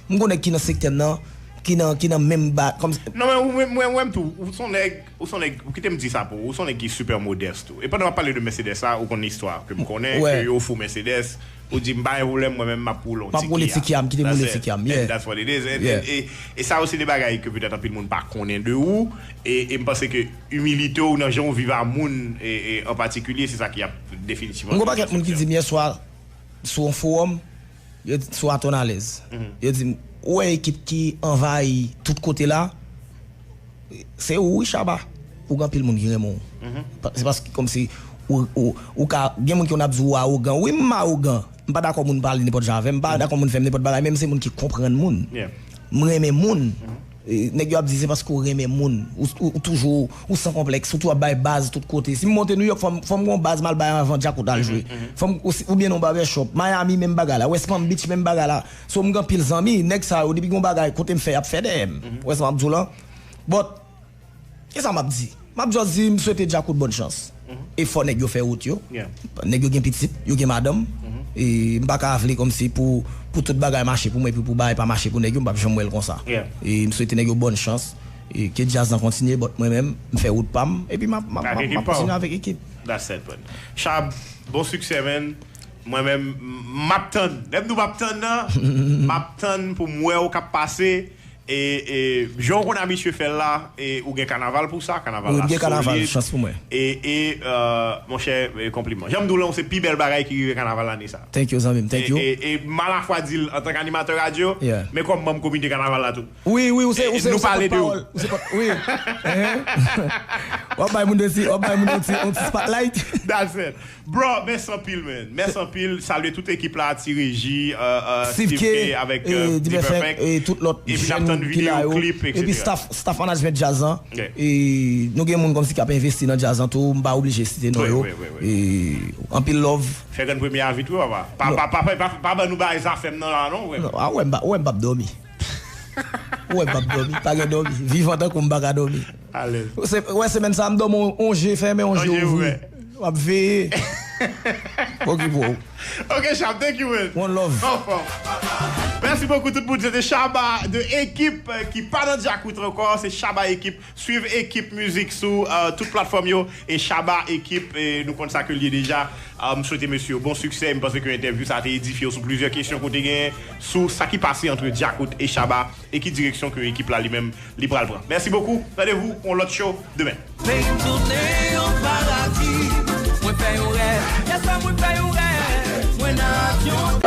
M gon nèg ki nan sektè m nan, ki nan, ki nan menm ba, kòm... Non, men ou, mwen, mwen, mwen tou, ou se yon nèg, ou se yon nèg, ou kite m di sa pou ou, ou se yon nèg ki super modès tou. E pandan w ap pale de Mercedes la, ou konn istwa ke m konnen, ke yo ofri w Mercedes, Ou di, "M pa gen pwoblèm, mwen menm, m ap woule yon ti kiam." M ap woule ti kiam, kite m woule ti kiam, yeah. That's what it is. And, and, e, e sa yo se de bagay ke petèt anpil moun pa konnen de ou. E, e m panse ke imilite w nan jan w viv a moun, e, e an patikilye, se sa ki ap definitivman. M gon pakèt moun ki di m yè swa sou yon fowòm, yo di, sou Aton Alèz. Yo di m, "Ou wè ekip ki anvayi tout kote la?" Se ou wi, Shabba. Ou gen anpil moun ki renmen w. Pa- Se paske kòmsi ou, ou, ou ka gen moun ki konn ap di ou awogan. Wi, m awogan. M pa dakò moun pale nenpòt jan avè m. M pa dakò moun fè m nenpòt bagay, men m se moun ki konprann moun. M renmen moun. E, nèg yo ap di se paske ou renmen moun. Ou, ou, ou toujou, ou san konplèks, ou toujou ap bay baz tout kote. Si m monte New York, fò m, fò m gon baz m al bay anvan Djakout al jwe. Fò m, ou, si- oubyen nan barbershop. Miami, menm bagay la. West Palm Beach, menm bagay la. So, m gen anpil zanmi, nèg sa yo, depi gon bagay, kote m fè, y ap fè dèyè m. Wè sa m ap di w lan? But, kisa m ap di? M ap just di, m swete Djakout bòn chans. E fò nèg yo fè wout yo. Nèg yo gen pitit, yo gen madanm. E m pa ka vle kòmsi pou, pou tout bagay mache pou mwen, epi pou bagay pa mache pou nèg yo, m p ap janm wè l konsa. E m swete nèg yo bòn chans. E ke djaz lan kontinye, but mwen menm, m fè wout pa m, epi m ap, m ap, m ap, m ap kontinye avèk ekip. That's it, man. Chab, bon siksè, man. Mwen menm, m ap tann. Lè m di w m ap tann nan, m ap tann pou m wè w k ap pase. E, e jan w konn abitye fè l la, e ou gen kanaval pou sa, kanaval la solid. Wi, m gen kanaval, chans pou mwen. E, e, euh, monchè, e konpliman. Jan m di w lan, se pi bèl bagay ki rive kanaval ane sa. Thank you, zanmi m, thank you. E, e, e m alafwa di l antanke animatè radyo, men kòm manm komite kanaval la tou. Wi, wi, ou se, ou se, ou se pòtpawòl. Ou se pòt, wi. W ap bay moun yon ti, w ap bay moun yon ti, yon ti spotlight. That's it. Bro, mèsi anpil, man. Mèsi anpil. Salye tout ekip la, Ti Reji, euh, euh, Steve K, avèk, euh, D-Perfect, e tout lòt jèn ki la yo. Epi staff, staff management djaz lan. E nou gen moun kòmsi k ap envesti nan djaz lan tou, m pa oblije site non yo. E anpil love. Fè grenn premye a vit wi, papa. Pa, pa, pa, pa, pa ban nou bagay zafè m nan la non, frè m. Non, a, ou wè m pa, ou wè m p ap dòmi. Ou wè m p ap dòmi, pa gen dòmi. Vivan tankou m pa ka dòmi. Alèz. Ou wè semèn sa a m dòmi on, on je fèmen, on je ouvri. M ap veye. Okipe w. Ok, Chab, thank you, man. One love. Anfòm. Mèsi bokou tout moun. Se te Shabba de Ekip, euh, ki pa nan Djakout ankò. Se Shabba Ekip. Swiv Ekip Mizik sou, euh, tout platfòm yo. E Shabba Ekip, e nou konn sa ke l ye deja. Euh, m swete mesye yo bon siksè. M panse ke entèvyou sa a te edifye w sou plizyè kesyon ke w te genyen sou sa ki pase ant Djakout e Shabba e ki direksyon ke ekip la li menm li pral pran. Mèsi bokou. Randevou pou yon lòt show demen. Peyi m tounen yon paradi. Mwen fè yon rèv. Yèsè, mwen fè yon rèv. Mwen nan avyon.